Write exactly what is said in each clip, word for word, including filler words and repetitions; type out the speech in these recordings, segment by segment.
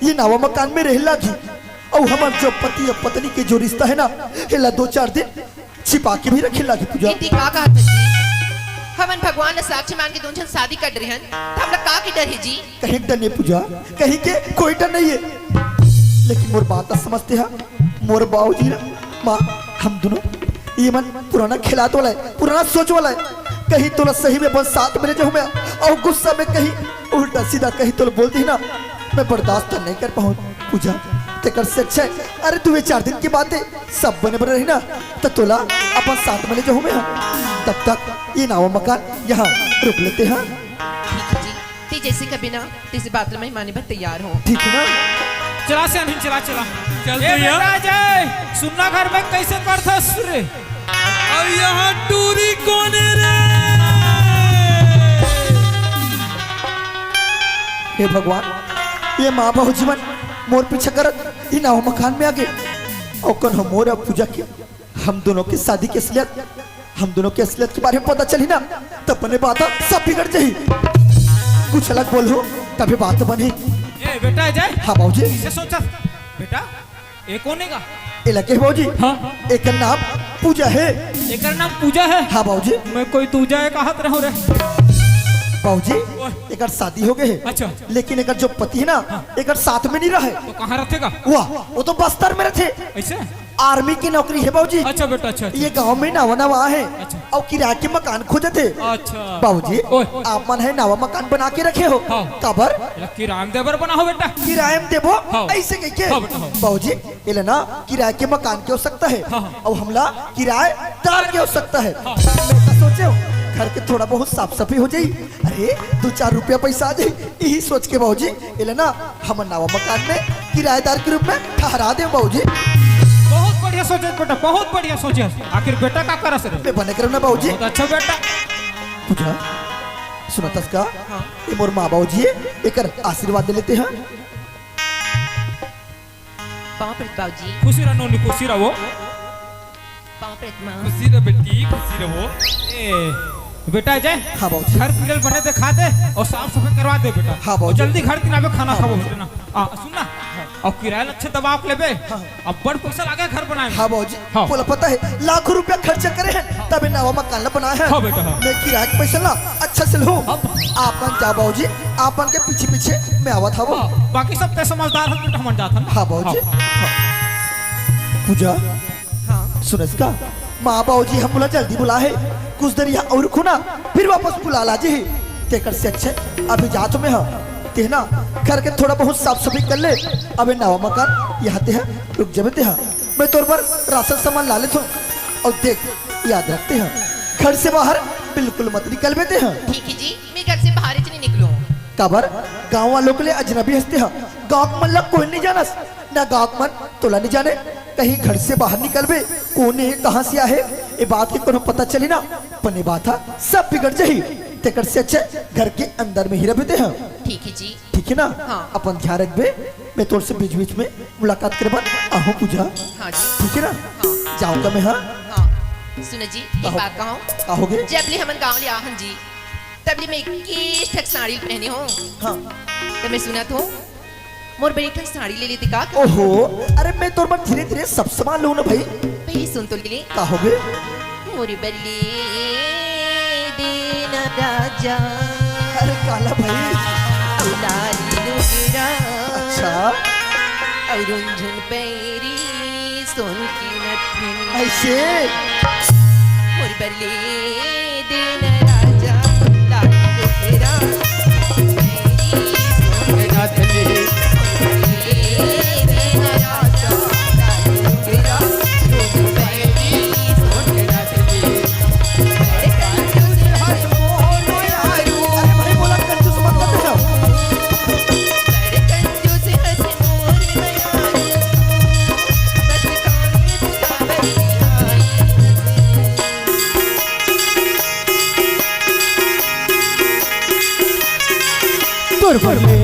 ये नवा मकान में रहे लागी। अउ हमर जो पति अउ पत्नी के जो रिश्ता हे ना, एला दो चार दिन छिपा के भी रखे लागी पूजा। एती का कहत हस जी? हमन भगवान ला साक्षी मान के दूनों झन शादी कर डरे हन, त हमला का के डर हे जी? कहीं डर नहीं पूजा, कहीं के कोई डर नहीं हे। लेकिन मोर बात समझते हा, मोर बाबूजी ना, माँ, हम दूनों ये मन पुराना खिलात वाला हे, पुराना सोच वाला हे। कहीं तोला सही में अपन साथ में ले जाऊँ मैं, अउ गुस्सा में कहीं उल्टा सीधा कहीं तोला बोल दी ना, मैं बर्दाश्त नहीं कर पाऊँ पूजा। तेकर से अच्छा हे, अरे तू ये चार दिन की बात हे, सब बने बने रही ना, त तोला अपन साथ में ले जाऊँ मैं। तब तक ये नवा मकान यहाँ रुक लेते हैं। ठीक हे जी, ते जैसे कबे ना, तैसे बात ला मैं माने बर तैयार हूँ। ठीक हे ना? चला से अनहिन, चला, चला। चल ए तू ये। बेटा जय, सुनना घर में कैसे करथस रे? अउ यहाँ टूरी कोन हे रे? हे भगवान, ये माँ बाबू जी मन मोर पीछे करत ये नवा मकान में आगे। अउ कौन हो मोर अउ पूजा के हम दूनों के शादी के असलियत, हम दूनों के असलियत के बारे में पता चली ना, त अपने बात सब बिगड़ जाही। कुछ अलग बोलहूँ, तभी बात बनही। ए, बेटा अजय। हाँ, बाबूजी। कइसे सोचत? बेटा, ए कोन हे गा? ए लगे हे, बाबूजी। हाँ। एकर नाम पूजा हे। एकर नाम पूजा हे? हाँ, बाबूजी। मैं कोई दूजा हे कहत रहूँ रे। बाबूजी, ओए। एकर शादी हो गए हे। अच्छा। लेकिन एकर जो पति हे ना, हाँ। एकर साथ में नहीं रहे। त कहाँ रहिथे गा? वाह, वो तो बस्तर में रहिथे। अइसे? आर्मी के नौकरी हे बाबूजी। अच्छा बेटा, अच्छा, अच्छा। ये गांव में नवा नवा हे। अच्छा। अउ किराया के मकान खोजत हे। अच्छा। बाबूजी, ओए। आप मन हे नवा मकान बना के रखे हो। हाँ। काबर? एला किराया में देबर बना हो बेटा। किराया में देबो? हाँ। अइसे कहिके। हाँ बेटा, हाँ। बाबूजी, एला ना किराया के मकान के आवश्यकता हे। हाँ, हाँ। अउ हमला किरायेदार के आवश्यकता हे। हाँ। मैं का सोचे हूँ, घर के थोड़ा बहुत साफ सफाई हो जाही। अरे, दू चार रुपया पैसा आ जाही, यही सोच के बाबूजी, एला ना हमन नवा मकान में किरायेदार के रूप में ठहरा देव बाबूजी। बहुत बढ़िया सोचे बेटा, बहुत बढ़िया सोचे। आखिर बेटा का करस रे? मैं बने करम ना बाबूजी। बहुत अच्छा बेटा। पूजा, सुनथस का? हाँ। ये मोर माँ बाबूजी हे, एकर आशीर्वाद ले लेते हैं। पाँव पड़त बाबूजी। खुशी रह नोनी, खुशी रहो। पाँव पड़त माँ। खुशी रह बेटी, खुशी रहो। ए, बेटा अजय, हाँ बाबूजी। घर पीड़ल बने दिखा दे अउ साफ सफाई करवा दे बेटा। हाँ बाबूजी। अउ जल्दी घर किनारे खाना हाँ खाबो बाबूजी। बेटा ना। आ, सुन ना, अउ किराया ला अच्छा दबा के लेबे। हाँ। अब्बड़ पैसा लागे घर बनाए में। हाँ बाबूजी। हाँ। मोला पता हे, लाखों रुपया खर्चा करे हन, तभे नवा मकान ला बनाए हन। हाँ बेटा, हाँ। मैं किराया के पैसा ला अच्छा से लूँ। हाँ। आप मन जा बाबूजी, आप मन के पीछे पीछे मैं आवत हवँ। हाँ, बाकी सब ते समझदार हस बेटा, हमन जात हन। हाँ बाबूजी। हाँ। पूजा, हाँ। सुनस का? माँ बाबूजी हमला जल्दी बुलाए हे, कुछ देर यहाँ अउ रुकहू ना, फिर वापस बुला लाजही। तेकर से अच्छा अभी जात हँव मैं हा। ते ना घर के थोड़ा बहुत साफ सफाई कर ले, अबे नवा मकान यहाँ ते हा, रुक जाबे ते हा। मैं तोर बर राशन सामान ला लेथँव। अउ देख, याद रख ते हा, घर से बाहर बिल्कुल मत निकलबे ते हा। ठीक हे जी, मैं घर से बाहर ही नहीं निकलूँ। काबर? गाँव वालों के लिए अजनबी हस ते हा, गाँव के मन ला कोई नहीं जानस, ना गाँव के मन तोला नहीं जाने। कहीं घर से बाहर निकलबे, कोन हे, कहाँ से आए हे, ए बात के कोनो पता चली ना, अपने बात हा, सब बिगड़ जाही। तेकर से अच्छा घर के अंदर में ही रहबे ते हा। ठीक हे जी। ठीक हे ना? हाँ। अपन ध्यान रखबे, मैं तोर से बीच-बीच में मुलाकात करे बर आहूँ पूजा। हाँ जी। ठीक हे ना? हाँ। जाँव का मैं, हाँ? हाँ। सुन जी, एक कहो। बात कहूँ। का होगे? जब ले हमन गाँव ले आहन जी, तब ले मैं इक्कीस ठक साड़ी पहने हँव। हाँ। त मैं सुनत हँव, मोर बर एक ठन साड़ी ले लेते का? ओहो, अरे मैं तोर बर धीरे-धीरे सब सामान लूँ ना भाई। भाई सुन तो ले। का होगे? मोर बर ले देना राजा। अरे काला भाई। लाल लुगरा। अच्छा। अउ रुनझुन पैरी सोन के नथनी। अइसे? मोर बर ले देना राजा, लाल लुगरा। तोर बर ले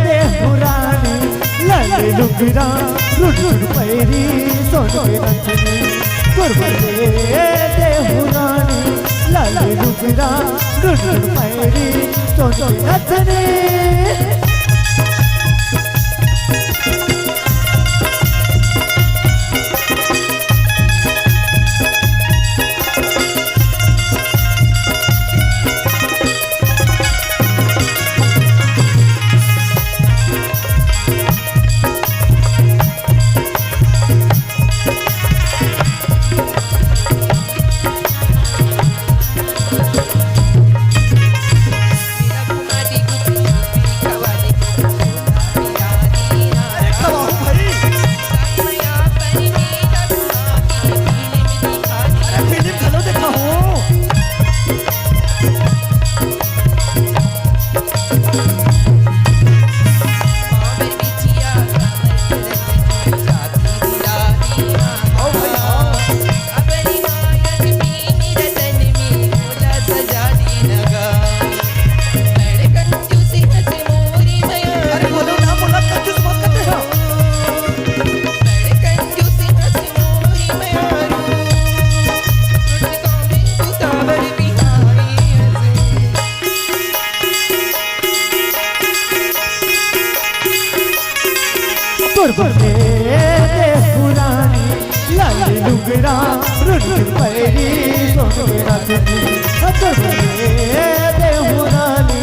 देहूँ रानी, लाल लुगरा, रुनझुन पैरी, सोन के नथनी। तोर बर ले देहूँ रानी, लाल लुगरा, रुनझुन पैरी, सोन के नथनी। तोर बने देहु रानी, लाल लुगरा, रुन पैरी, सोन के नथनी। तोर बने देहु रानी,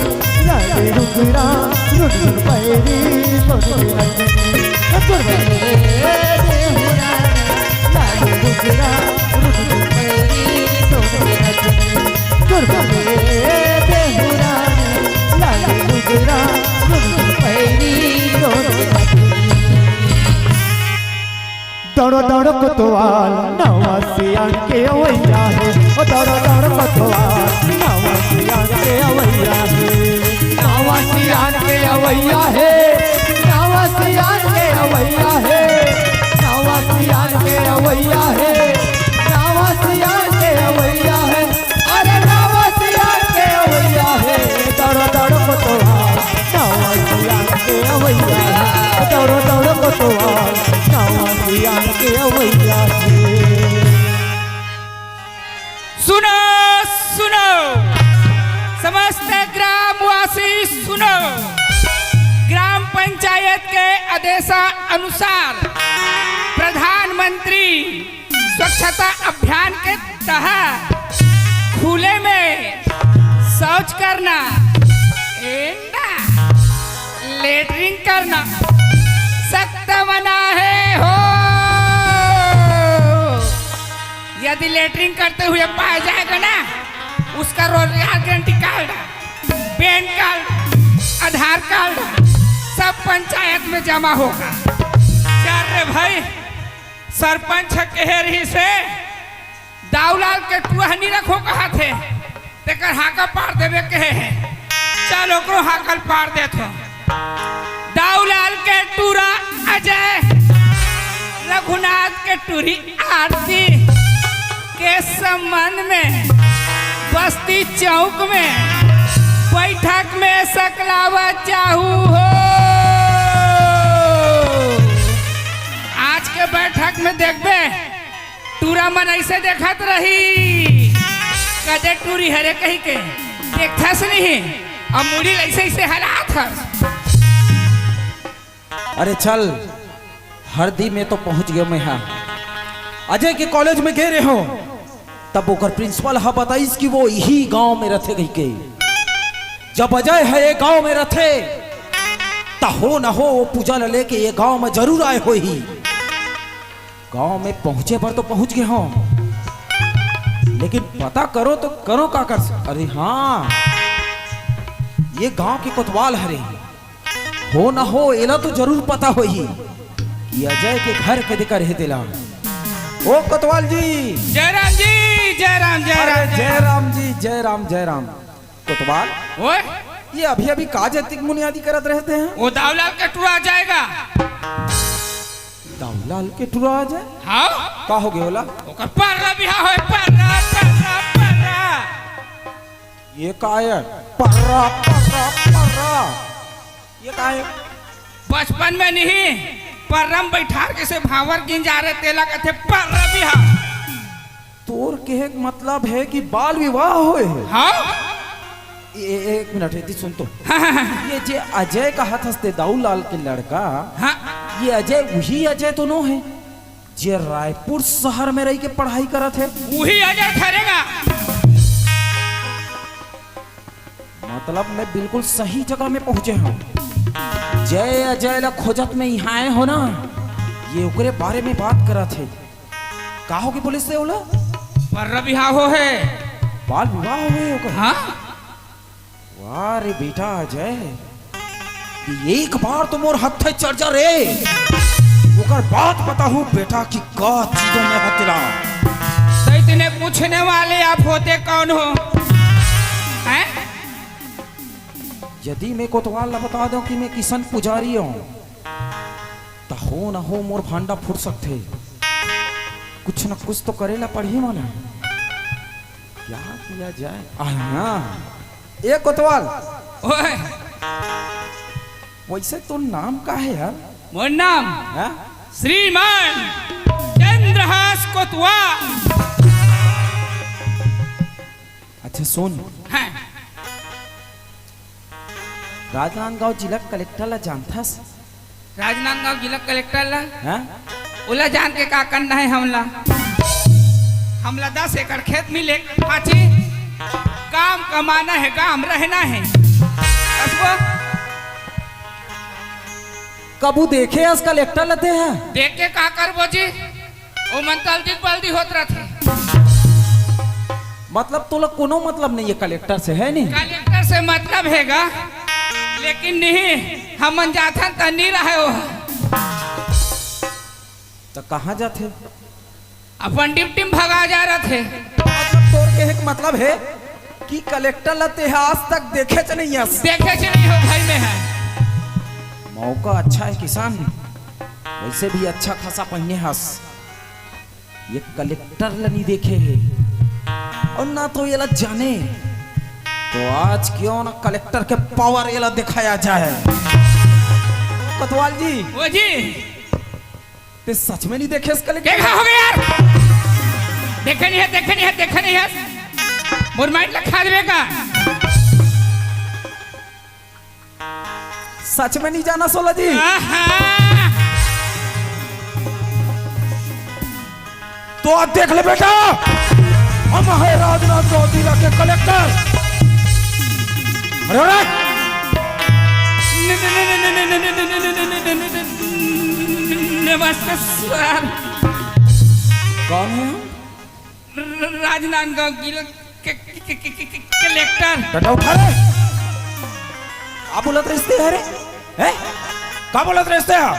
लाल लुगरा, रुन पैरी, सोन के नथनी। तोर बने देहु रानी, लाल लुगरा, रुन पैरी, सोन के नथनी। तोर बने देहु रानी, लाल लुगरा, रुन पैरी, सोन के नथनी। दौड़ो दौड़ो कोतवाल नवा सियान के अवैया हे, ओ दौड़ो दौड़ो कोतवाल नवा सियान के अवैया हे। नवा सियान के अवैया हे, नवा सियान के अवैया हे, नवा सियान के अवैया हे, नवा सियान के अवैया हे। अरे नवा सियान के अवैया हे, दौड़ो दौड़ो कोतवाल नवा सियान के अवैया हे, दौड़ो दौड़ो कोतवाल नवा सियान के अवैया हे। सुनो, सुनो, समस्त ग्रामवासी सुनो, ग्राम पंचायत के आदेशा अनुसार प्रधानमंत्री स्वच्छता अभियान के तहत खुले में शौच करना, एंडा, लेटरिन करना सख्त मना है हो। यदि लेटरिन करते हुए पाया जाएगा ना, उसका रोजगार गारंटी कार्ड, पैन कार्ड, आधार कार्ड सब पंचायत में जमा होगा। चल रे भाई, सरपंच कहे रहिसे दाऊलाल के टुरा नइ रखो कहत हे, तेकर हांका पार देबे कहे हे। चल ओकरो हांका ल पार देथों। दाऊलाल के टुरा अजय, रघुनाथ के टुरी आरती के संबंध में बस्ती चौक में बैठक में सकलावत जाहू हो। आज के बैठक में देखबे, टूरा मन अइसे देखत रही, कदे टूरी हरे कहिके, देखथस नहीं, अब मुड़ी अइसे अइसे हलात हस। अरे चल, हरदी में तो पहुंच गयो मैं हा। अजय के कॉलेज में गे रहेंव, तब ओकर प्रिंसिपल हा बताइस कि वो इही गांव में रथे कहिके। जब अजय ह ए गांव में रथे, त हो न हो वो पूजा ल लेके ए गांव में जरूर आए होही। गांव में पहुंचे बर तो पहुंच गे हंव, लेकिन पता करो तो करो का कर स-, अरे हां, ये गांव के कोतवाल हरे, हो न हो एला तो जरूर पता होही कि अजय के घर कदे कर हे तेला। ओ कोतवाल जी। जय राम जी, जय राम, जय अरे राम, जय जय राम। राम जी, जय राम, जय राम। कोतवाल, ओए, ये अभी-अभी का जतिक मुनियादी करत रहते हैं? वो दाऊलाल के टुरा आ जाएगा। दाऊलाल के टुरा आ जाए? हां। का हो गया ओला? ओकर पर्रा बिहा होए, पर्रा, पर्रा, पर्रा। ये का है? पर्रा, पर्रा, पर्रा। ये का है? बचपन में नहीं, पर्रा म बइठार के से भांवर गिंजा रहे, तेला कथे पर्रा बिहा। तोर कहे के मतलब हे कि बाल विवाह होए हे? हां। ए-, ए-, एक मिनट, एती सुन तो। हां, हां, हां। ये जे अजय कहत हस ते दाऊलाल के लड़का, हां। ये अजय उही अजय तो नो हे, जे रायपुर शहर में रहिके पढ़ाई करत हे? उही अजय ठहरेगा। मतलब मैं बिल्कुल सही जगह में पहुंचे हंव। जय अजय ला खोजत में इहां आए हंव ना, ये ओकरे बारे में बात करत हे। का होगे बोलिस ते ओला? पर्रा बिहा होहे। बाल विवाह होगे ओकर? हां। वाह रे बेटा अजय, एक बार तो मोर हत्थे चढ़ जा रे, ओकर बाद बताहूं बेटा कि का चीजों में हतिला। तो इतने पूछने वाले आप होते कौन हो? हैं? यदि मैं कोतवाल ला बता दंव कि मैं किशन पुजारी हंव, त हो न हो मोर भांडा फूट सकथे। कुछ न कुछ तो करे ला पड़ही मोला। क्या किया जाए? आ, हां। ए कोतवाल। ओए। वइसे तोर नाम का हे यार? मोर नाम? हां? श्रीमान चंद्रहास कोतवाल। अच्छा सुन। हां। राजनांदगांव जिला कलेक्टर ला जानथस? राजनांदगांव जिला कलेक्टर ला, हाँ? ओला जान के का करना हे हमला? हमला दस एकड़ खेत मिले, पाछी काम कमाना हे, काम रहना हे। कबू देखे हस कलेक्टर ला तें हा? देख के का करबो जी, ओमन तल्दी बल्दी होत रथे। मतलब तोला कोनो मतलब नहीं हे कलेक्टर से, हे नहीं? कलेक्टर से मतलब हे गा, लेकिन नहीं, हमन जाथन त नहीं रहे ओ। त कहाँ जाथे? अपन ड्यूटी में भगा जा रथे। मतलब तोर कहे के मतलब हे कि कलेक्टर ला तें हा आज तक देखेच नहीं हस। देखेच नहीं हो भाई मैं हा। मौका अच्छा हे किसान, वैसे भी अच्छा खासा पहिने हस। ये कलेक्टर ला नहीं देखे हे अउ ना तो एला जाने, तो आज क्यों ना कलेक्टर के पावर एला दिखाया जाए। कोतवाल जी, ओ जी। तें सच में नहीं देखे हस कलेक्टर? देखा हो गया यार, देखे नहीं हे, देखे नहीं हे, देखे नहीं हे। मोर माइंड ला खा देबे का? सच में नहीं जानस ओला जी? आहा। तो अब देख ले बेटा, हम हे राजनांदगांव जिला के कलेक्टर। अरे, अरे। नमस्ते सर। कौन हे? राजनांदगांव जिला के, के, के, के, के, के, कलेक्टर। डंडा उठा रे। का बोलत रहिस तें हा रे? हैं? का बोलत रहिस तें हा?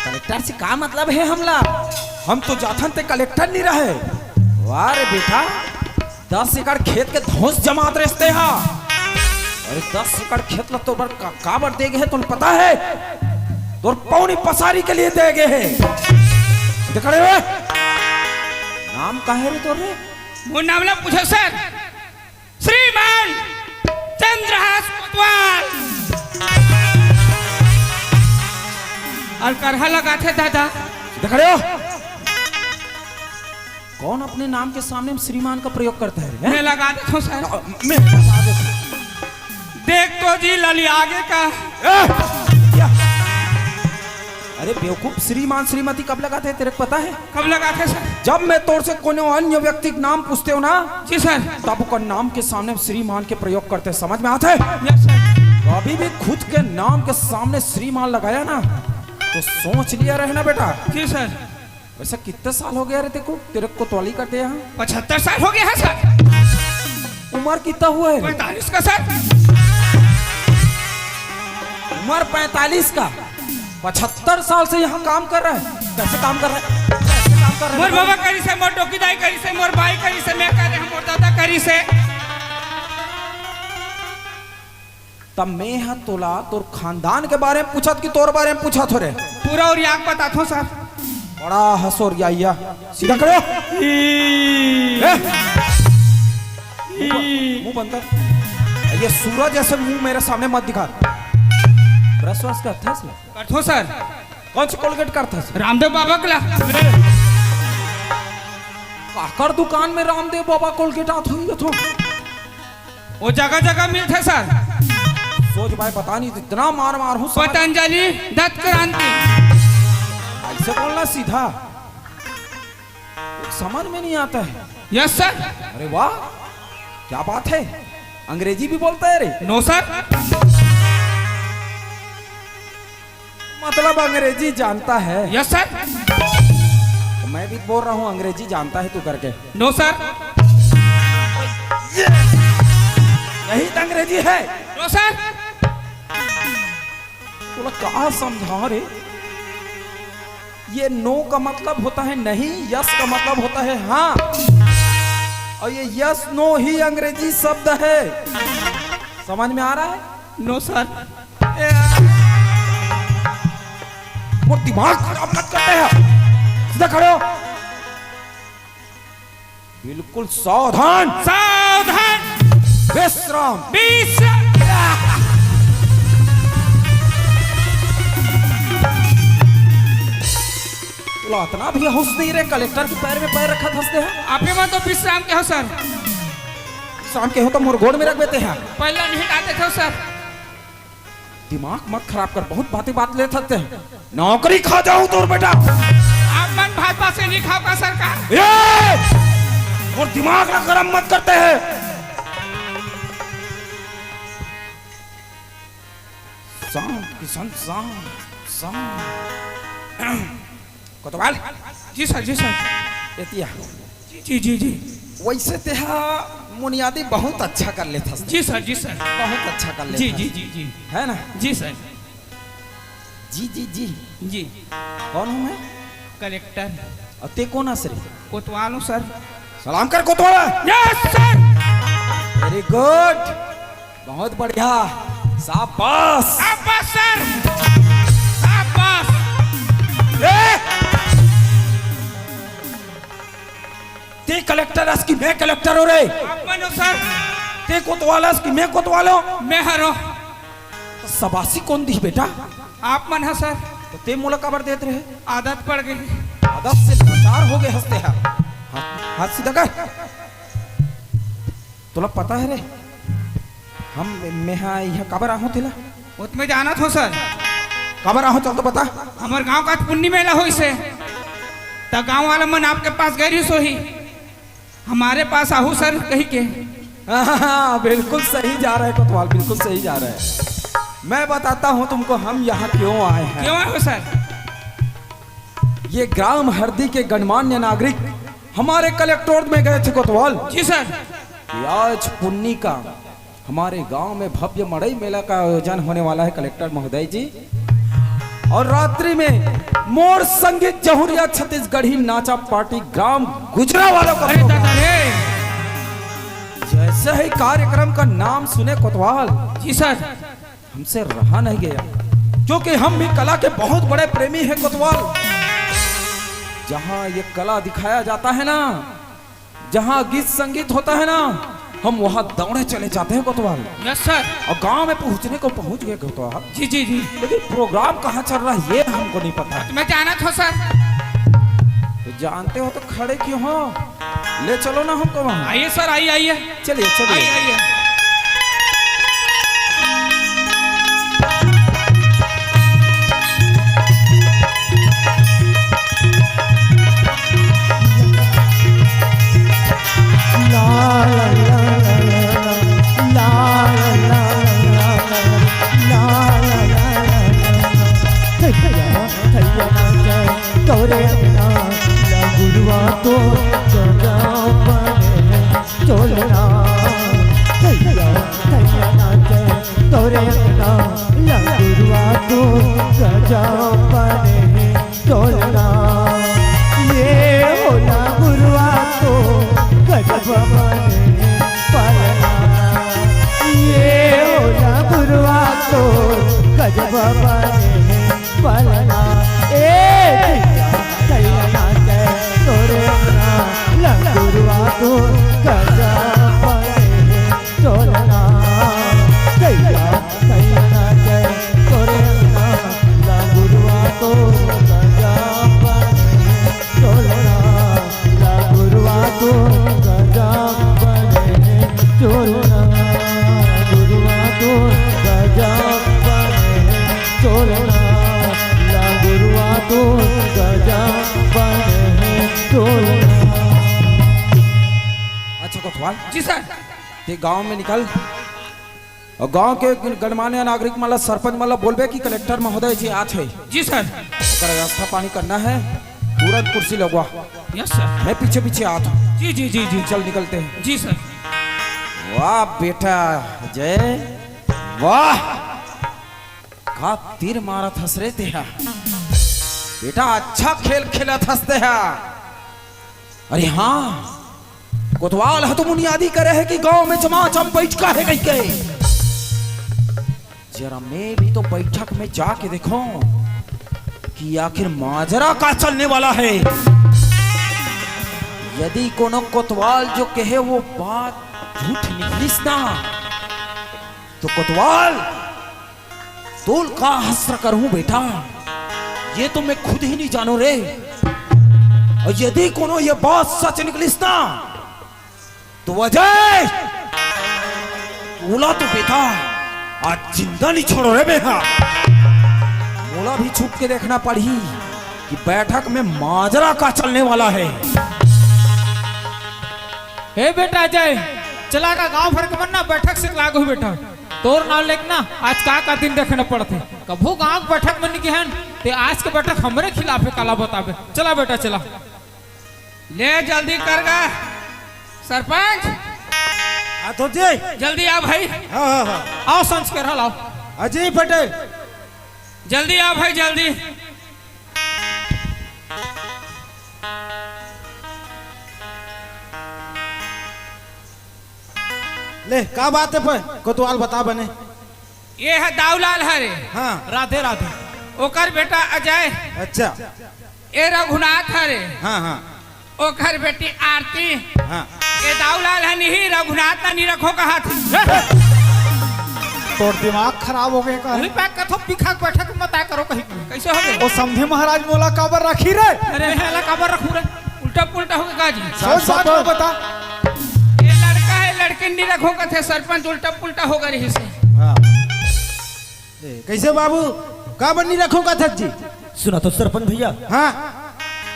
कलेक्टर से का मतलब हे हमला? हम तो जाथन तें कलेक्टर नहीं रहे। वाह रे बेटा, दस एकड़ खेत के धौंस जमात रहिस तें हा। अरे दस एकड़ खेत ला तोर बर का, काबर दे गे हे तोला पता हे? तोर पौनी पसारी के लिए दे गे हे। देख रे, नाम का हे रे तोर रे? मोर नाम ला पूछो सर, श्रीमान चंद्रहास कोतवाल। अउ करहा लगाथे दादा। देख रे, कौन अपने नाम के सामने में श्रीमान का प्रयोग करता है रे, हैं? मैं लगा देता हूँ सर। अ, मैं लगा देता हूँ। देख तो जी ललिया आगे का। ए, क्या? अरे बेवकूफ, श्रीमान श्रीमती कब लगाथे तेरे को पता है? कब लगाथे सर? जब मैं तोर से कोनो अन्य व्यक्ति के नाम पूछते हो ना, जी सर। तब ओकर नाम के सामने श्रीमान के प्रयोग करते, समझ में आथे? Yes sir. कभी भी खुद के नाम के सामने श्रीमान लगाया ना, तो सोच लिया रहना बेटा। जी सर। वैसे कितना साल हो गया रे तेरे को, तेरे को कोतवाली करते यहाँ? पचहत्तर साल हो गया है सर। उम्र कितना हुआ है रे? पैंतालीस का सर। उम्र पैंतालीस का, पचहत्तर साल से यहाँ काम कर रहा है। कैसे काम कर रहा है? कैसे काम कर रहा है? मोर बाबा करिस हे, मोर डोकी दाई करिस हे, मोर बाई करिस हे, मैं करे हंव, मोर दादा करिस हे। तब मैं हा तोला तोर खानदान के बारे में पूछत कि तोर बारे में पूछत हों रे? पूरा ओरिया के बताथों सर। बड़ा हंस ओरियाया। सीधा खड़े हो। ई। ए! मुंह ब-, मुंह बंद कर। ये सूरज जैसे मुंह मेरे सामने मत दिखा। ब्रश व्रश करथस? करथों सर। कौन सी कोलगेट करथस? रामदेव बाबा के ला। काकर दुकान में रामदेव बाबा कोलगेट आत होही तो? वो जगह जगह मिलथे सर। सोच भाई, पता नहीं, इतना मार मार हूँ समझ। पतंजलि दंत कांति। ऐसे बोलना सीधा, समझ में नहीं आता है। Yes sir. अरे वाह, क्या बात है, अंग्रेजी भी बोलता है रे। नो सर। मतलब अंग्रेजी जानता है? Yes sir. तो मैं भी बोल रहा हूँ, अंग्रेजी जानता है तू करके। नो सर। ये, यही तो अंग्रेजी है। नो सर। तोला का समझावं रे? ये नो का मतलब होता है नहीं, यस का मतलब होता है हाँ। और ये यस नो ही अंग्रेजी शब्द है। समझ में आ रहा है? नो सर। वो दिमाग खराब मत करते हैं, सीधा खड़े हो। बिल्कुल सावधान। सावधान। विश्राम। विश्राम। तोला अतना भी होश नहीं रे, कलेक्टर के पैर में पैर रखत हंसते हैं। आप ही मत तो विश्राम के हो सर। विश्राम के हो तो मोर गोड़ में रख देते हैं। पहला नहीं डालते थे सर। दिमाग मत खराब कर, बहुत बातें बात लेत हस ते। नौकरी खा जाहूं तोर बेटा। आप मन भाजपा से नहीं खाओ का सरकार? ए! और दिमाग ना गरम मत करते हैं। शांत किशन, शांत, शांत। कोतवाल। जी सर, जी सर। एतिया। जी, जी, जी, जी। वैसे तेहा मुनियादी बहुत अच्छा कर लेथस। जी सर, जी सर। बहुत अच्छा कर जी, लेथस। जी, जी, जी। है ना? जी सर। जी, जी, जी। जी। कौन हूँ मैं? कलेक्टर। और ते कौन हस रे? कोतवाल हूँ सर। सलाम कर कोतवाल। Yes sir. Very good। बहुत बढ़िया। शाबाश। शाबाश सर। शाबाश। ए! ते कलेक्टर हस कि मैं कलेक्टर हूँ रे? आप मन हो सर। ते कोतवाल हस कि मैं कोतवाल हूँ? मैं हरों। तो शाबाशी कौन दिही बेटा? आप मन ह सर। तो ते मोला काबर देत रहे? आदत पड़ गई। आदत से लाचार हो गए हस ते हा। हाथ, हाथ सीधा कर। तोला पता है रे, हम, मैं हा यहाँ काबर आहूँ तेला? वो तो मैं जानत हूँ सर। काबर आहूँ चल तो बता। हमर गांव का आज पुन्नी मेला होइस हे, त गांव वाला मन आपके पास गए रहिस होही, हमारे पास आहू सर कही के। हाँ, बिल्कुल सही जा रहा है कोतवाल, बिल्कुल सही जा रहा है। मैं बताता हूँ तुमको हम यहाँ क्यों आए हैं। क्यों आए हो सर? ये ग्राम हरदी के गणमान्य नागरिक हमारे कलेक्टोरेट में गए थे कोतवाल। जी सर। कि आज पुन्नी का हमारे गांव में भव्य मड़ई मेला का आयोजन होने वाला है कलेक्टर महोदय जी। और रात्रि में मोर संगीत जहुरिया छत्तीसगढ़ी नाचा पार्टी ग्राम गुजरा वालों का अरे program। दादा रे। जैसे ही कार्यक्रम का नाम सुने कोतवाल, जी सर। हमसे रहा नहीं गया, क्योंकि हम भी कला के बहुत बड़े प्रेमी हैं कोतवाल। जहां ये कला दिखाया जाता है ना, जहां गीत संगीत होता है ना, हम वहां दौड़े चले जाते हैं कोतवाल। Yes sir. और गांव में पहुंचने को पहुंच गए कोतवाल। जी जी जी। लेकिन प्रोग्राम कहाँ चल रहा है ये हमको नहीं पता है। मैं जानत हूँ सर। तो जानते हो तो खड़े क्यों हो? ले चलो ना हमको वहाँ। आइए सर, आइए आइए। चलिए चलिए। आइए आइए। अच्छा कोतवाल, जी सर। ते गांव में निकल और गांव के गणमान्य नागरिक मन ला, सरपंच मन ला बोलबे कि कलेक्टर महोदय जी आत हे। जी सर। ओकर व्यवस्था पानी करना है, तुरंत कुर्सी लगवा। Yes sir. मैं पीछे पीछे आत हूँ। जी जी जी जी। चल निकलते हैं। जी सर। वाह बेटा जय, वाह। का तीर मारत हस रे तेहा। बेटा अच्छा खेल खेलत हस तेहा। अरे हाँ, कोतवाल ह तो मुनियादी करे हे कि गांव में जमा जम बैठका हे कहिके। जरा मैं भी तो बैठक में जाके देखूं कि आखिर माजरा का चलने वाला है। यदि कोनो कोतवाल जो कहे वो बात झूठ निकलिस ना, तो कोतवाल तोल का हश्र करहूं बेटा, ये तो मैं खुद ही नहीं जानूं रे। और यदि कोनो ये बात सच निकलिस ना, तो अजय, तोला तो बेटा आज जिंदा नहीं छोड़ो रे बेहा। मोला भी छुप के देखना पड़ही कि बैठक में माजरा का चलने वाला है। ए बेटा अजय, चला का गांव भर के मन ना बैठक से लाग हो बेटा। तोर नाव लेके ना आज का का दिन देखना पड़थे। कभू गांव के बैठक में नहीं गए हन, ते आज के बैठक हमरे खिलाफ है, काला बताबे। चला बेटा चला। ले जल्दी कर गा सरपंच। हाँ तो जी। जल्दी आ भाई। हाँ हाँ हाँ। आओ संस्कार लाओ। अजय पटेल। जल्दी आ भाई जल्दी। ले का बात है पर कोतवाल बता बने। ये है दाऊलाल हरे। हाँ। राधे राधे। ओकर बेटा अजय। अच्छा। ए रघुनाथ हरे। हाँ हाँ। ओकर बेटी आरती। हाँ। ए दाऊलाल हनी ही रघुनाथ ला नी रखो कहा थी। तोर दिमाग खराब हो गए का? वही पैक कथो पिखा के बैठक में मता करो कहीं। कैसे हो गए? वो समधी महाराज मोला काबर रखी रे? अरे हेला काबर रखू रे? उल्टा पुल्टा हो गए का जी? सोच बात को बता। ये लड़का है, लड़के नहीं रखो कथे सरपंच, उल्टा पुल्टा हो गए रही से। हाँ। ए, कैसे बाबू, काबर नहीं रखो कथस जी? सुना तो सरपंच भैया। हाँ।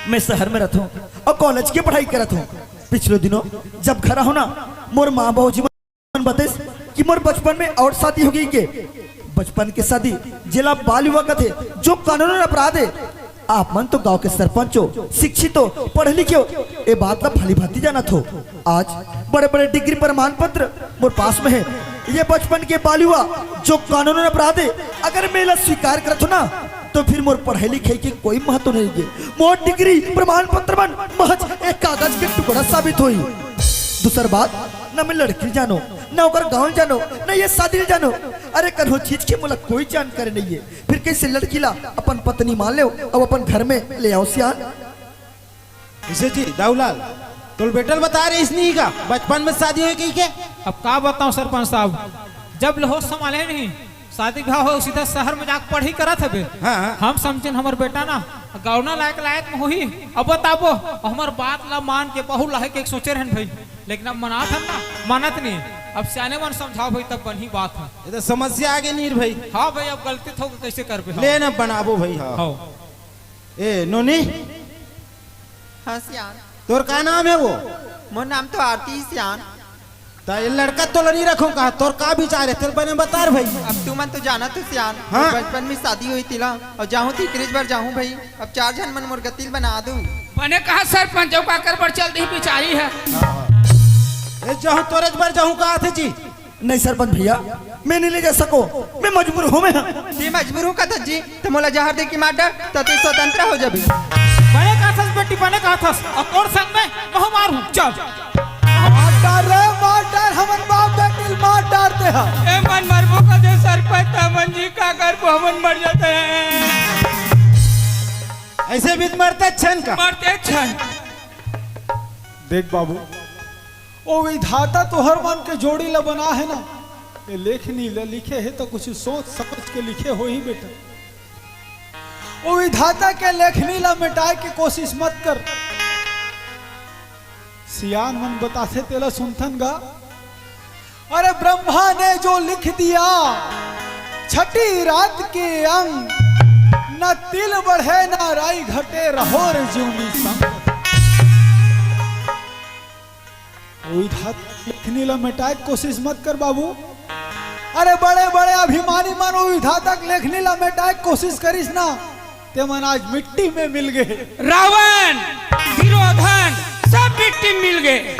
मैं शहर में रहता हूँ और कॉलेज की पढ़ाई करत हूँ। पिछले दिनों जब घर आहो ना, मोर माँ बाबूजी मन बतेस कि मोर बचपन में और शादी हो गई के। बचपन के शादी जेला बाल विवाह कथे, जो कानूनन अपराध है। आप मन तो गांव के सरपंच हो, शिक्षित हो, पढ़े लिखे हो, ए बात ला भली भांति जानत हो। आज बड़े-बड़े डिग्री प्रमाण पत्र मोर पास में है। ये बचपन के बाल विवाह जो कानूनन अपराध है, अगर मैं एला स्वीकार करत हो ना, तो फिर मोर पढ़ाई लिखाई के कोई महत्व नहीं है। मोर डिग्री प्रमाण पत्र मन महज एक कागज के टुकड़ा साबित होई। दूसर बात, न मैं लड़की जानो, न ओकर गांव जानो, न ये शादी जानो। अरे कन्हो चीज के मोला कोई जानकारी नहीं है। फिर कैसे लड़की ला अपन पत्नी मान ले और अपन घर में ले आओ सियान? इसे जी दाऊलाल, तोल बेटल बता रहे इसनी का बचपन में शादी हुई कही के? अब का बताऊं सरपंच साहब, जब ले होश संभाले नहीं, शादी ब्याह हो सीधा शहर में जाके पढ़ाई करत हबे। हाँ, हाँ। हम समझेन हमर बेटा ना गौना लायक लायक में होही। अब बताबो, हमर बात ला मान के बहू लाहे के एक सोचे रहन भाई, लेकिन अब मनात हन ना, मानत नहीं। अब सियाने मन समझाओ भाई, तब बनही बात है। ये तो समस्या आगे नहीं भाई। हाँ भाई, अब गलती तो कैसे करबे? हाँ। ले ना बनाबो भाई। हाँ। हाँ। ए नोनी, हाँ सियान। तोर का नाम है वो? मोर नाम तो आरती सियान। ता ये लड़का तोला नहीं रखो कहा, तोर का विचार है? तेल बने बता रे भाई। अब तू मन तो जाना तो सियान। हाँ। बचपन में शादी हुई थी ला, और जाहूँ तीसरी बार जाहूँ भाई। अब चार झन मन मोर गतिल बना दू। बने कहा सरपंच, जो का कर बड़ चल दी बिचारी है। हाँ, हाँ। ए जाहूँ तोरे बार जाहूँ कहा थे जी। नहीं सरपंच भैया, मैं नहीं ले जा सको, मैं मजबूर हूँ मैं। ते मजबूर हूँ कथस जी, तो मोला जहर दे के मार डार, तो ते स्वतंत्र हो जाबे। बने कहा थस बेटी, बने कहा थस, और तोर संग में महू मार हूँ, चल। मार डार रे, मार डार, हमन बाप बेटी ल मार डारते हैं। ए मन मरबो का दे सरपंच, तमन जी का करबो, हमन मर जाते हैं। ऐसे भी मरते छन का। मरते छन। देख बाबू, ओ विधाता तोहर मन के जोड़ी ला बना है ना, ये लेखनी ला लिखे है तो कुछ सोच समझ के लिखे हो ही बेटा। ओ विधाता के लेखनी ला मिटाए के कोशिश मत कर। सियान मन बताथे तेला सुनथन गा। अरे ब्रह्मा ने जो लिख दिया छठी रात के अंग, न तिल बढ़े न राई घटे, रहो रे जीवनी संग। ओ विधाता लेखनी ला मिटाए के कोशिश मत कर बाबू। अरे बड़े बड़े अभिमानी मन ओ विधाता के लेखनी ला मिटाए के कोशिश करिस ना, ते मन आज मिट्टी में मिल गए। रावण, दुर्योधन, सब मिट्टी में मिल गए।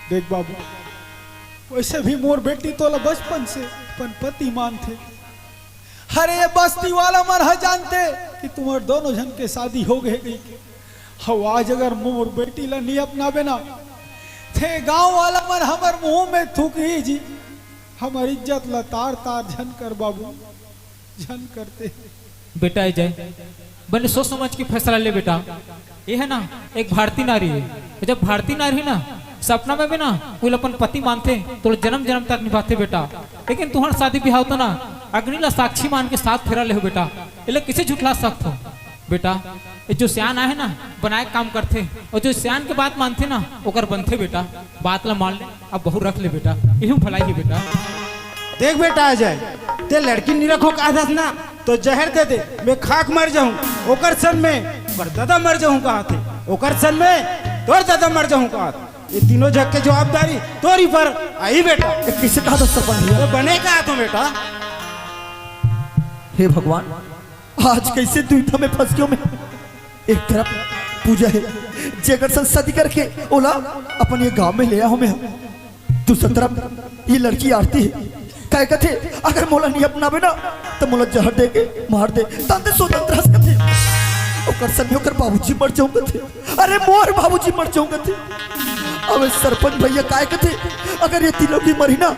देख बाबू, वैसे भी मोर बेटी तोला बचपन से अपन पति मानथे। अरे ये बस्ती वाला मन ह जानते कि तुम्हार दोनों झन के शादी हो गए गई के। हव आज अगर मोर बेटी ला नहीं अपनाबे ना, थे गांव वाला मन हमर मुंह में थूकही जी, हमर इज्जत ला तार तार झन कर बाबू, झन करते। बेटा अजय, बने सोच समझ के फैसला ले बेटा। ये है ना, एक भारतीय नारी है। जब भारतीय नारी है ना, सपना में भी ना, वो अपन पति मानथे, तो जन्म जन्म तक निभाथे बेटा। लेकिन तुहर शादी ब्याह तो ना, अग्नि ला साक्षी मान के सात फेरा ले हो बेटा। ये ले किसे झुठला सकत हो बेटा? ये जो सियान आहे ना, बनाए काम करथे, और जो सियान के बात मानथे ना, ओकर बनथे बेटा। बात ला मान ले, अब बहू रख ले बेटा, यही भलाई है बेटा। देख बेटा अजय, ते लड़की नी रखों कहत हस ना, तो जहर दे दे, मैं खा के मर जाहूं। ओकर सन में ओकर दादा मर जाहूं कहत हे, ओकर सन में तोर दादा मर जाहूं कहत। ये तीनों झन के जवाबदारी तोर ऊपर आही बेटा। ये कइसे कहत हस सरपंच भैया? तो बने कहत हों बेटा। हे भगवान, आज कइसे दुविधा में फंस गेंव मैं। एक तरफ पूजा हे, जेकर संग शादी करके ओला अपन ये गांव में ले आए हों मैं। दूसर तरफ ये लड़की आरती हे, काय कथे, अगर मोला नी अपनाबे ना, त मोला जहर दे के मार दे, तहन ते स्वतंत्र हस कथे। ओकर संग में ओकर बाबूजी मर जाहूं कथे। अरे मोर बाबूजी मर जाहूं कथे। अबे सरपंच भैया काय कथे, अगर ये तीनों झन मरही ना,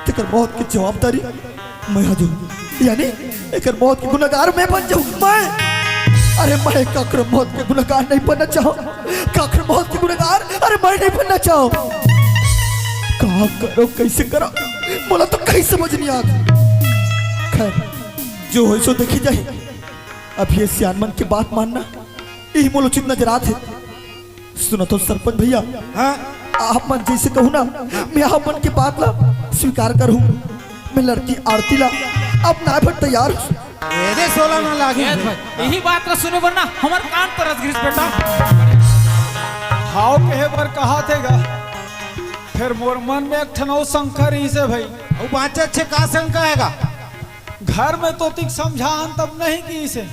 तेकर मौत के जवाबदारी मैं हो जाहूं, यानी एकर मौत के गुनागार मैं बन जाहूं। मैं, अरे मैं काकरो मौत के गुनागार नहीं बनना चाहंव, काकरो मौत के गुनागार, अरे मैं नहीं बनना चाहंव। का करों, कइसे करों, मोला तो कहीं समझ नहीं आत। खैर, जो होही सो देखी जाही। अब ये सियान मन के बात मानना, यही मोला उचित नजर आत हे। सुनत हो सरपंच भैया, हाँ? आप मन जइसे कहू ना, मैं आप मन के बात ला स्वीकार करहूं। मैं लड़की आरती ला अपनाए बर तैयार हूं। एदे सोला ना लागे। ए भाई, यही बात ला सुने बर ना हमर कान तरस गिस बेटा। हव कहे बर कहत हे गा, फेर मोर मन में एक ठन अउ शंका रहिस हे भाई। अउ बाँचे अच्छे का शंका हे गा? घर में तो तिक समझान तब नहीं किहिस हे,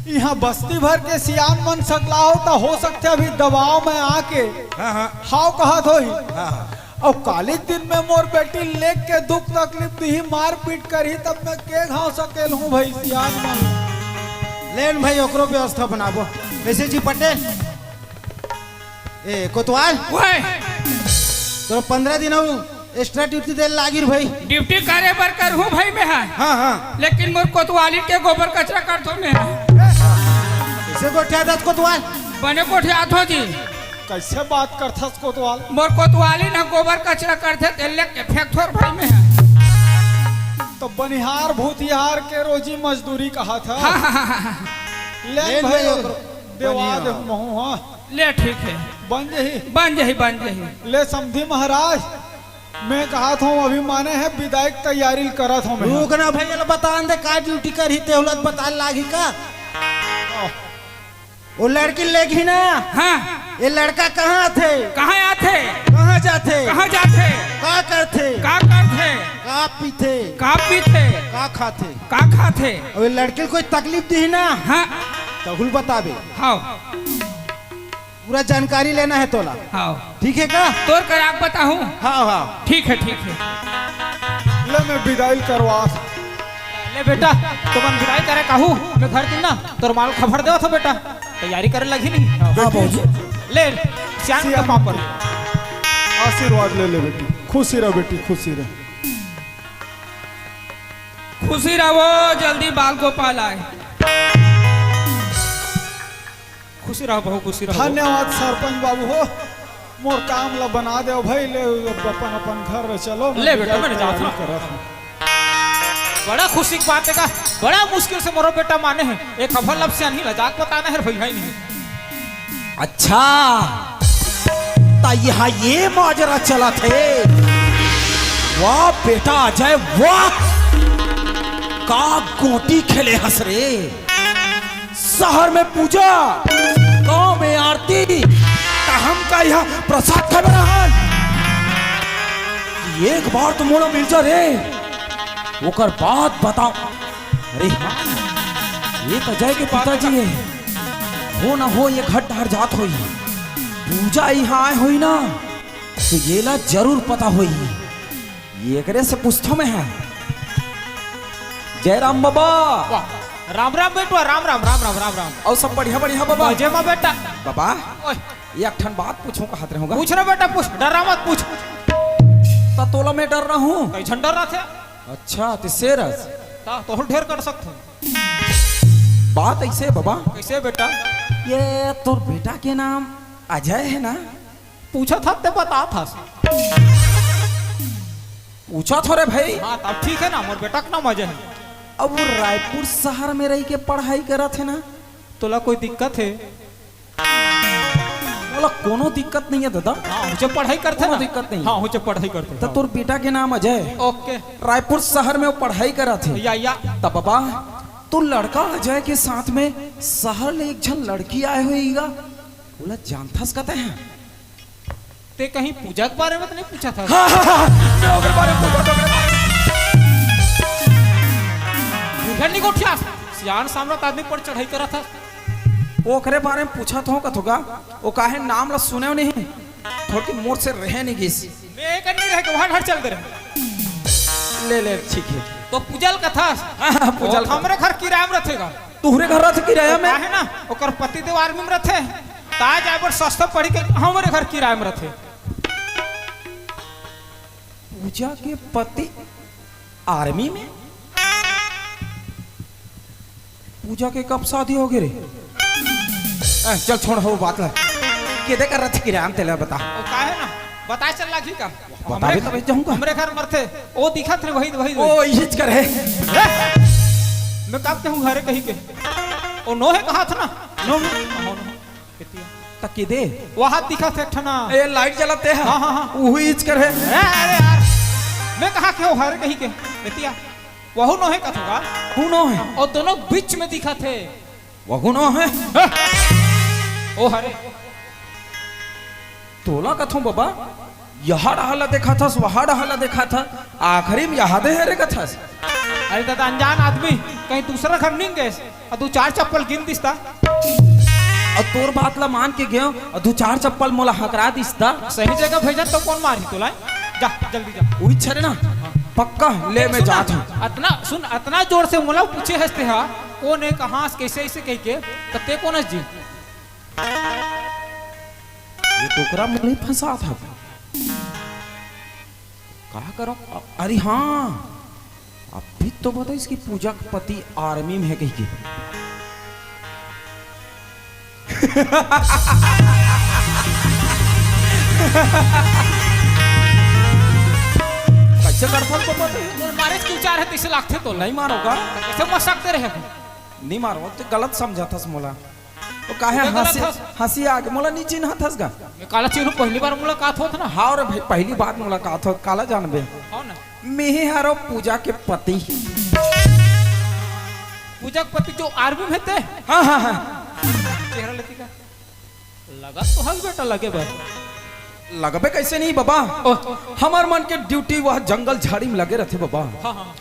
इहाँ बस्ती भर के सियान मन सकलावत हे, हो सकथे अभी दबाव में आके हाँ, हाँ। हव कहत होही। हाँ, हाँ। अउ काली दिन में मोर बेटी लेख के दुख तकलीफ दिही, मारपीट करही, तब मैं के घाव सकेल हूँ भाई सियान मन। लेन भाई, ओकरो व्यवस्था बनाबो। कइसे जी पटेल? ए, कोतवाल? ओए! तोर पंद्रह दिन अउ extra duty दे लागिस भाई। Duty करे बर करहूँ भाई मैं हा। हाँ, हाँ। लेकिन मोर कोतवाली के गोबर कचरा करथों मैं हा। कइसे गोठियाथस कोतवाल? बने गोठियाथों जी। कइसे बात करथस कोतवाल? मोर कोतवाली ना गोबर कचरा करथे, तेला लेके फेंकथों भाई मैं हा। त बनिहार भूतिहार के रोजी मजदूरी कहत हस। हाँ, हाँ, हाँ, हाँ। लेन लेन भाई, भाई, ओकरो देवा बनिहार। दे महूँ, हाँ। ले ठीक हे। बन जही। बन जही, बन जही। ले समधी महाराज, मैं कहत हूँ अभी माने हे बिदाई के तैयारी ल करत हूँ मैं। रुक ना भाई, एला बतान दे का duty करही, तेहू ला बताए लागही का? ओ लड़की ल लेगही ना। हाँ। ये लड़का कहाँ आथे? कहाँ आथे? कहाँ जाथे? कहाँ जाथे? का करथे? का करथे? का पीथे? का पीथे? का खाथे? का खाथे? अउ ये लड़की ल कोई तकलीफ दिही ना? हाँ। तहू ल बताबे। हाँ। पूरा जानकारी लेना हे तोला। हाँ। ठीक हे का? तोर करा के बताहूँ? हाँ, हाँ। ठीक हे, ठीक हे। ले मैं बिदाई ल करवात। ले बेटा, तुमन बिदाई करे कहू, मैं घर दिन ना तोर माँ ल खबर देवत हूँ बेटा, तैयारी करे लगही नहीं। हाँ, बाबूजी। ले, सियान के सियान पाँव पर। आशीर्वाद ले ले बेटी, खुशी रह बेटी, खुशी रह। खुशी रहो, जल्दी बाल गोपाल आए। खुशी रहो बहू, खुशी रहो। धन्यवाद सरपंच बाबू हो, मोर काम ला बना देव भाई। ले अपन अपन घर चलो, मैं ले बेटा, बिदाई मैं जात तैयारी हूँ। करत हूँ। बड़ा खुशी के बात हे का, बड़ा मुश्किल से मोरो बेटा माने हे। एक खबर लब से नहीं ला जाके बताना हे भैया ही नहीं। अच्छा, त यहाँ ये माजरा चलत हे। वाह बेटा अजय, वाह, का गोटी खेले हस रे। शहर में पूजा, गांव में आरती, त हमका यहाँ प्रसाद खाए बर आहन। एक बार तो मोला मिल जा रे, ओकर बाद बताओ। अरे हाँ, ये तो अजय के पिताजी हे। हो ना हो, ये घर डहर जात होही, पूजा यहाँ आए होही ना, तो ये ला जरूर पता होही। ये एकरे से पूछथों मैं हा। जय राम बाबा। वाह, राम राम बेटवा, राम राम, राम राम, राम राम। अउ सब बढ़िया, बढ़िया बाबा। मजे मा बेटा। बाबा, ओए। एक ठन बात पूछहूँ कहत रहेंव गा। पूछ ना बेटा, पूछ, डरा मत, पूछ। त तोला मैं डर रहा हूँ। कई झन डरथे। अच्छा, ते शेर हस। त तोहू ढेर कर सकथो। बात अइसे हे बाबा। कइसे बेटा? ये तोर बेटा के नाम अजय हे ना? पूछत हस ते बतात हस। पूछत हों रे भाई। हाँ, तब ठीक हे ना, मोर बेटा के नाम अजय हे। अब वो रायपुर शहर में रहिके पढ़ाई करत हे ना? तोला कोई दिक्कत हे? त कोनो दिक्कत नहीं है दादा। हाँ, मुझे पढ़ाई करथे कोनो ना। दिक्कत नहीं। हाँ, मुझे पढ़ाई करथे। त तोर बेटा के नाम अजय। ओके। रायपुर शहर में वो पढ़ाई करत हे। या, या। त बाबा, तू लड़का अजय के साथ में शहर ले एक झन लड़की आए हुए हीगा, ओला जानथस कते हैं? ते कहीं पूजा के बारे में तो नहीं पूछा था? हाँ, हाँ, हाँ, मैं ओकरे बारे में पूछा था, ओकरे बारे में। बुढ़ा नहीं गोठिया, सियान सामने आदमी पर चढ़ाई करा था। ओकरे बारे में पूछा था, कथोगा, वो काहे नाम ला सुने नहीं, थोड़ी मोर से रहे नहीं गिस। मैं एक नहीं रह के वहां घर चल दे रहे। ले, ले, ठीक है। तो पूजल कथा। हाँ, हाँ, पूजल वो कथा। हमरे घर किराया में रथेगा। तुहरे घर रथ किराया में? काहे ना, ओकर पति देव आर्मी में रथे। ताज आबर सस्ता पढ़ी के हमरे घर किराया में रथे। पूजा के पति आर्मी में? पूजा के कब शादी हो गए रे? ए, चल छोड़ हो बात ला। के दे कर रथ किराया में तेला बता। ओ काहे ना? बता चल लागी का? बता भी हमरे तब जाऊंगा। हमरे घर मरथे। ओ दिखत रे वही, वही, ओ वही। इहिच कर है। ए! मैं कब कहूँ घरे कही के? ओ नो है कहा था ना? नो है। हाँ, नो। कितिया? त के दे। वहाँ दिखत है ठना। ए, लाइट जलत है। हाँ, हाँ, हाँ। उही इहिच कर है। ए, अरे यार, मैं कहा के ओ हरे कही के? कितिया? वहू नो है कथोगा? हू नो है। ओ दोनों बीच में दिखत है। वहू नो है। ओ हरे। तोला कथों बाबा, यहाँ डहर ला देखा थस, वहाँ डहर ला देखा था, आखिरी में यहाँ दे हरे कथस। अरे दादा, अनजान आदमी कहीं दूसरा घर नहीं गए, और दो चार चप्पल गिन दिसता। और तोर बात ला मान के गयो, और दो चार चप्पल मोला हकरा दिसता। सही जगह भेजत तो कौन मारी तोला? जा, जल्दी जा। वही छरे ना? पक्का, ले मैं सुन ना, जात हूँ। अतना, सुन, अतना जोर से मोला पूछे हस ते हा, कौन है, कहाँ से, कैसे, ऐसे कह के, तब ते कौन हस जी? ये टोकरा मोला ही फंसात हे। का करो? अ-, अरे हाँ, अभी तो बताइस कि पूजा के पति आर्मी में है कही के। कैसे करथन तो पता है? मारे के विचार है, तैसे लागथे तो। नहीं मारोगा? कैसे मसकते रहे? नहीं मारो, तो गलत समझा थस मोला। तो काहे तू तो गलत हंसी, हस। हंसी आगे मोला नहीं चिन्हत हस गा? मैं काला चिन्हू, पहली बार मुलाकात होत ना। हाँ रे भाई, पहली बार मुलाकात होत, काला जानबे? हाँ ना। मैं ही हरो पूजा के पति। पूजा के पति जो आर्मी में थे? हाँ, हाँ, हाँ। चेहरा लेती का? लगा तो हस बेटा, लगे बर। लगबे कैसे नहीं बाबा? ओह। हमर मन के ड्यूटी वह जंगल झाड़ी में लगे रहते बाबा। हाँ, हाँ।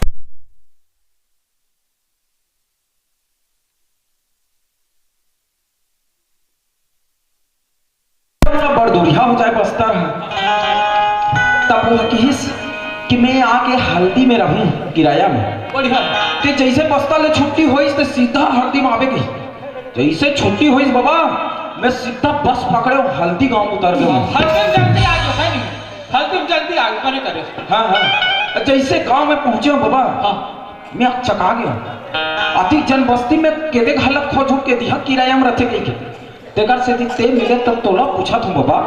बड़ दुरिहा हो जाए बस्तर ह। तब वो किहिस कि मैं आके हल्दी में रहूं, किराया में। बढ़िया। ते जैसे बस्तर ले छुट्टी होइस, ते सीधा हल्दी में आवे गई। जैसे छुट्टी होइस बाबा, मैं सीधा बस पकड़े हूं, हल्दी गांव में उतर गया हूं। हल्दी में जल्दी आ गयो, है नहीं? हल्दी में जल्दी आ गयो, कने करे। हाँ, हाँ। जैसे गांव में पहुंचे हूं बाबा, हाँ। मैं अकचका गया। अति जनबस्ती में केदे घलक खोजू के दिहा किराया में रथे कहिके। तेकर सेती ते मिले तब तोला पूछत हूँ बाबा।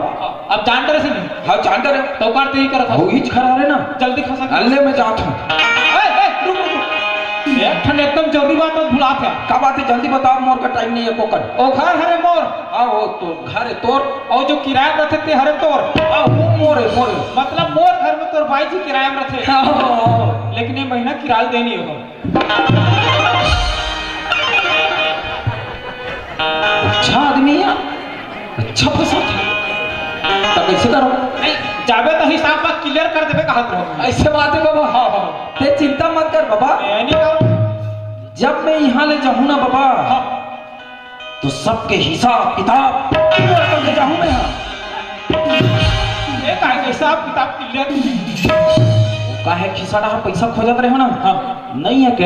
अब जान डरे से नहीं? हाँ, जान डरे। तो कार ते ही करत हस। वही खड़ा रहे ना। जल्दी खसा। अल्ले मैं जात हूँ। ए, ए, रुक, रुक, रुक। एक ठन एकदम जरूरी बात मत भुला थे। का बात है? जल्दी बताओ, मोर का टाइम नहीं है, कोकन। ओ घर हरे मोर। हाँ, वो तो घर है तोर। और जो किराया में रथे ते हरे तोर। हाँ, वो मोर है, मोर है। मतलब मोर घर में तोर भाई जी किराया में रथे। हाँ, हाँ, हाँ। लेकिन ये महीना किराया देनी होगा। अच्छा आदमी है, अच्छा फंसा था। तब कैसे करो? नहीं, जाबे तो हिसाब बात क्लियर कर देबे, कहत रहो। ऐसे बात है बाबा। हाँ, हाँ। ते चिंता मत कर बाबा। ए, नहीं कहो। जब मैं यहाँ ले जाऊँ ना बाबा, हाँ। तो सबके हिसाब किताब क्लियर करके जाऊँ मैं यहाँ। ये काहे के हिसाब किताब क्लियर? वो काहे खिसाड़ा पैसा खोजत रहे हो ना? हाँ। नहीं है क्या?